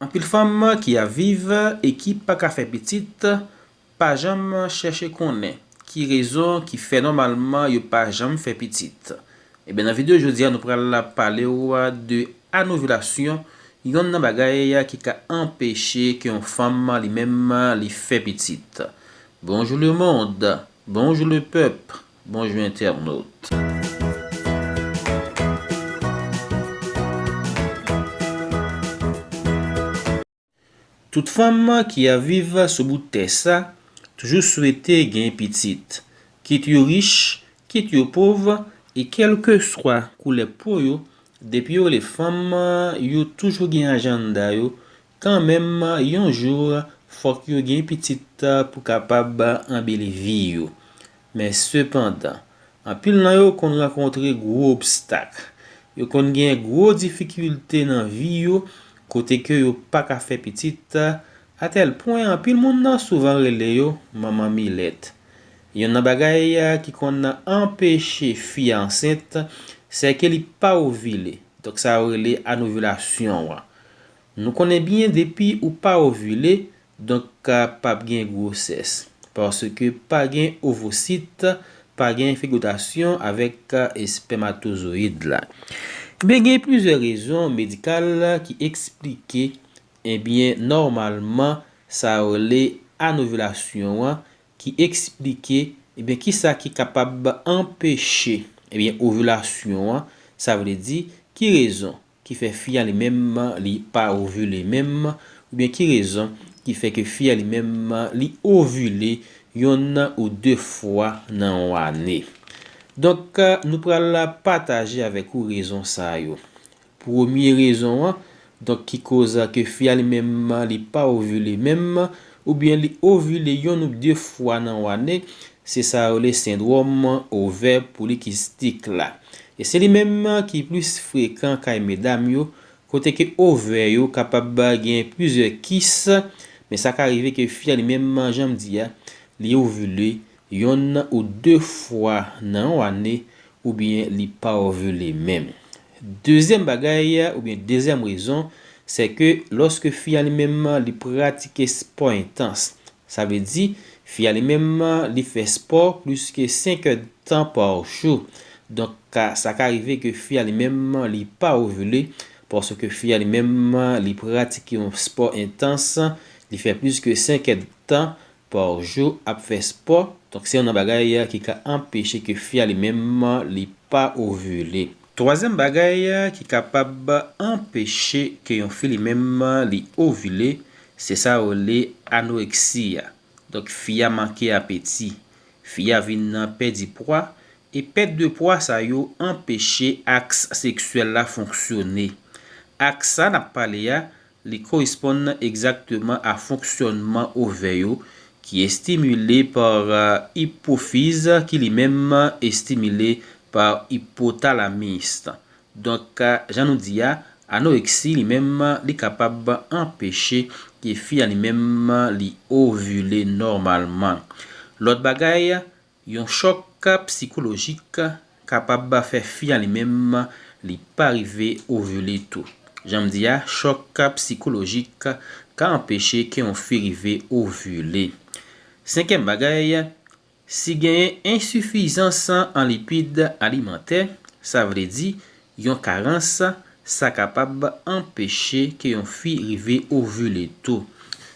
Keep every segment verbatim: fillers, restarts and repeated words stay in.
Anpil fanm ki ap viv e ki pa ka fè pitit pa janm chèche konnen ki rezon ki fè nòmalman yo pa janm fè pitit. Ebyen, nan videyo jodi a, nou pral pale w de anovilasyon, yonn nan bagay ki ka anpeche ke yon fanm li menm li fè pitit. Bonjou lemonn, bonjou lepèp, bonjou entènot. Tout fanm ki ap viv sou bout tè sa toujou swete gen pitit, kit yo rich, kit yo pòv, e kèlkeswa koulè po yo, depi yo rele fanm, yo toujou gen ajanda yo. Kanmenm, yon jou, fòk yo gen pitit pou kapab anbeli vi yo. Men sepandan, anpil nan yo konn rankontre gwo obstak. Yo konn gen gwo difikilte nan vi yo, kote ke yo pa ka fè pitit, atèl pwen anpil moun nan souvan rele yo manman milèt. Yonn nan bagay ki konn anpeche fi a ansent, se ke li pa ovile. Donk, sa yo rele anovilasyon an. Nou konnen byen, depi ou pa ovile, donk, p ap gen gwosès, paske pa gen ovosit, pa gen fegotasyon avèk espèmatozoyid la. Ebyen, gen plizyè rezon medikal ki eksplike, ebyen, nòmalman, sa yo rele anovilasyon an, ki eksplike, ebyen, kisa ki kapab anpeche, ebyen, ovilasyon an, sa vle di, ki rezon ki fè fi a li menm li pa ovile menm, oubyen ki rezon ki fè ke fi a li menm li ovile yonn ou de fwa nan yon ane. Donk, nou pral pataje avèk ou rezon sa yo. Premye rezon an, donk, ki koz ke fi a li menm li pa ovile menm, oubyen li ovile yonn ou de fwa nan yon ane, se sa yo rele sendwòm ovè polikistik la. E se li menm ki plis frekan kay medam yo, kote ke ovè yo kapab gen plizyè kis, men sa ka rive ke fi a li menm, jan m di a, li ovile yonn ou de fwa nan yon ane, oubyen li pa ovile menm. Dezyèm bagay, oubyen dezyèm rezon, se ke lòske fi a li menm li pratike spò entans, sa vle di, fi a li menm li fè spò plis ke senk èdtan pa jou. Donk, ka, sa ka rive ke fi a li menm li pa ovile, paske fi a li menm li pratike yon spò entans, li fè plis ke senk èdtan pa jou ap fè spò. Donk, se youn nan bagay ki ka anpeche ke fi a li menm li pa ovile. Twazyèm bagay ki kapab anpeche ke yon fi li menm li ovile, se sa yo rele anoreksi a. Donk, fi a manke apeti. Fi a vin pèdi pwa, e pèt de pwa sa yo anpeche aks seksyèl la fonksyone. Aks sa n ap pale a, li koresponn egzakteman a fonksyònman ovè yo, ki estimile pa, euh, ipofiz, ki li menm estimile pa ipotalamis. Donk, euh, jan nou di a, anoreksi li menm, li kapab anpeche ke fi a li menm, li ovile nòmalman. Lòt bagay, yon chòk sikolojik kapab fè fi a li menm li pa rive ovile tou. Jan m di a, chòk sikolojik ka anpeche ke yon fi rive ovile. Senkyèm bagay, si genyen ensifizans an lipid alimantè, sa vle di yon karans, sa kapab anpeche ke yon fi rive ovile tou.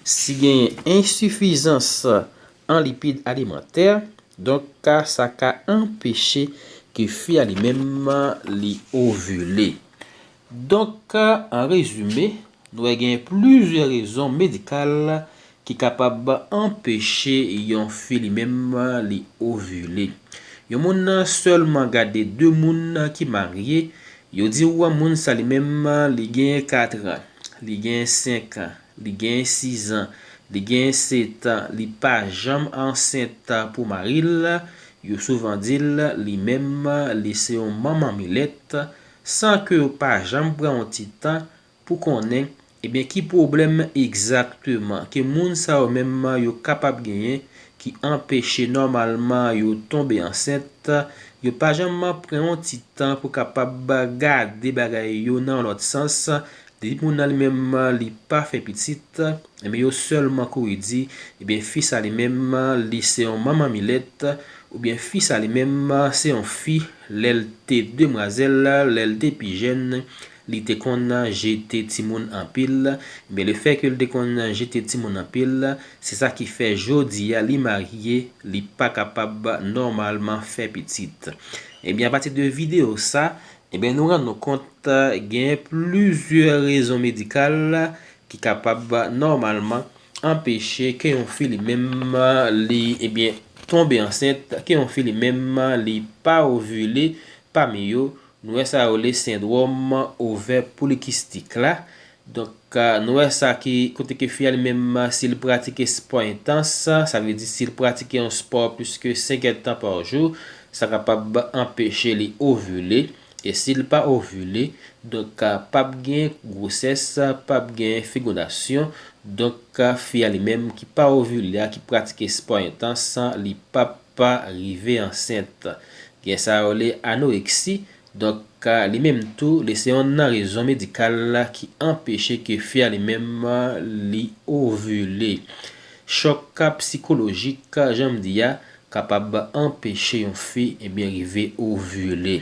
Si genyen ensifizans an lipid alimantè, donk, sa ka anpeche ke fi a li menm li ovile. Donk, an rezime, nou wè gen plizyè rezon medikal ki kapab anpeche yon fi li menm li ovile. Yon moun sèlman gade de moun ki marye, yo di w moun sa li menm li gen katran, li gen senkan, li gen sizan, li gen setan, li pa janm ansent pou mari l, yo souvan di l li menm li se yon manman milèt, san ke yo pa janm pran yon ti tan pou konnen, ebyen, ki pwoblèm egzakteman ke moun sa yo menm yo kapab genyen ki anpeche nòmalman yo tonbe ansent, yo pa janm pran yon ti tan pou kapab gade bagay yo nan yon lòt sans, Timoun nan li menm li pa fè pitit, ebyen yo sèlman kouri di, ebyen fi sa li menm li se yon manman milèt, oubyen fi sa li menm se yon fi, lè l te demwazèl, lè l te pi jèn, li te konn jete timoun anpil, ebyen lefètke l te konn jete timoun anpil, se sa ki fè jodi a li marye, li pa kapab nòmalman fè pitit. Ebyen apati de videyo sa, ebyen nou rann nou kont genyen plizyè rezon medikal ki kapab nòmalman anpeche ke yon fi li menm li, ebyen, tonbe ansent, ke yon fi li menm li pa ovile, pami yo, nou wè sa yo rele sendwòm ovè polikistik la. Donk, nou wè sa ki kote ke fi a li menm, si l pratike spò entans, sa vle di si l pratike yon spò plis ke senk èdtan pa jou, sa kapab anpeche li ovile. E si l pa ovile, donk, p ap gen gwosès, p ap gen fekondasyon. Donk, fi a li menm ki pa ovile a, ki pratike spò entans, li p ap rive ansent. Gen sa yo rele anoreksi. Donk, li menm tou, li se yonn nan rezon medikal ki anpeche ke fi a li menm li ovile. Chòk sikolojik, jan m di a, kapab anpeche yon fi, ebyen, rive ovile.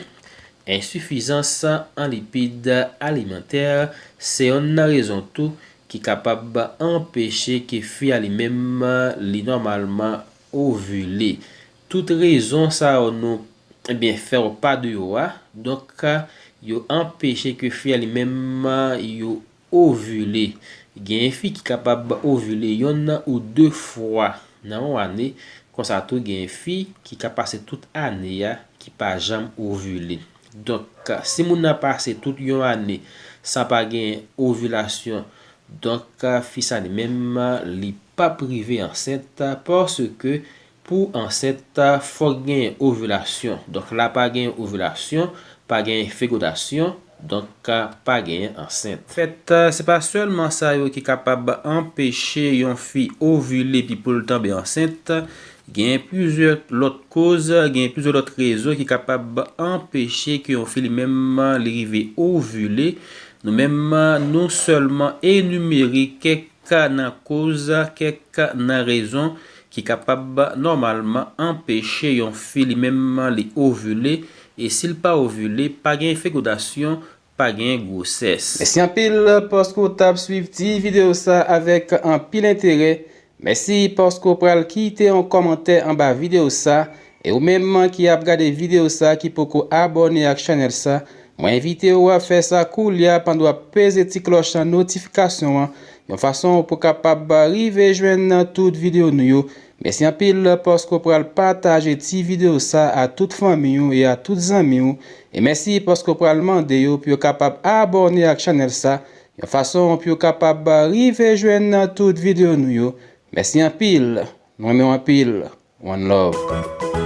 Ensifizans an lipid alimantè se yonn nan rezon tou ki kapab anpeche ke fi a li menm li nòmalman ovile. Tout rezon sa yo nou, ebyen, fè w pa de yo a, donk, yo anpeche ke fi a li menm yo ovile. Gen fi ki kapab ovile yonn ou de fwa nan yon ane, konsa tou gen fi ki ka pase tout ane a ki pa janm ovile. Donk, si moun nan pase tout yon ane san pa gen ovilasyon, donk, fi sa li menm li p ap rive ansent, paske pou ansent, fòk genyen ovilasyon. Donk, la pa genyen ovilasyon, pa genyen fekondasyon, donk, pa genyen ansent. Fèt, se pa sèlman sa yo ki kapab anpeche yon fi ovile epi pou l tonbe ansent. Gen plizyè lòt koz, gen plizyè lòt rezon ki kapab anpeche ke yon fi li menm li rive ovile. Nou menm, nou sèlman enimere kèk nan koz, kèk nan rezon ki kapab nòmalman anpeche yon fi li menm li ovile, e si l pa ovile, pa gen fekondasyon, pa gen gwosès. Mèsi anpil paske w t ap swiv ti videyo sa avèk anpil enterè. Mèsi paske w pral kite yon kòmantè anba videyo sa. E ou menm ki ap gade videyo sa ki poko abòne ak chanèl sa, mwen envite w ap fè sa koulye a pandan w ap peze ti klòch notifikasyon an, yon fason pou w kapab rive jwenn tout videyo nou yo. Mèsi anpil paske w pral pataje ti videyo sa a tout fanmi w e a tout zanmi w. E mèsi paske w pral mande yo pou yo kapab abòne ak chanèl sa, yon fason pou yo kapab rive jwenn tout videyo nou yo. Mèsi anpil. Nou renmen w anpil. One love.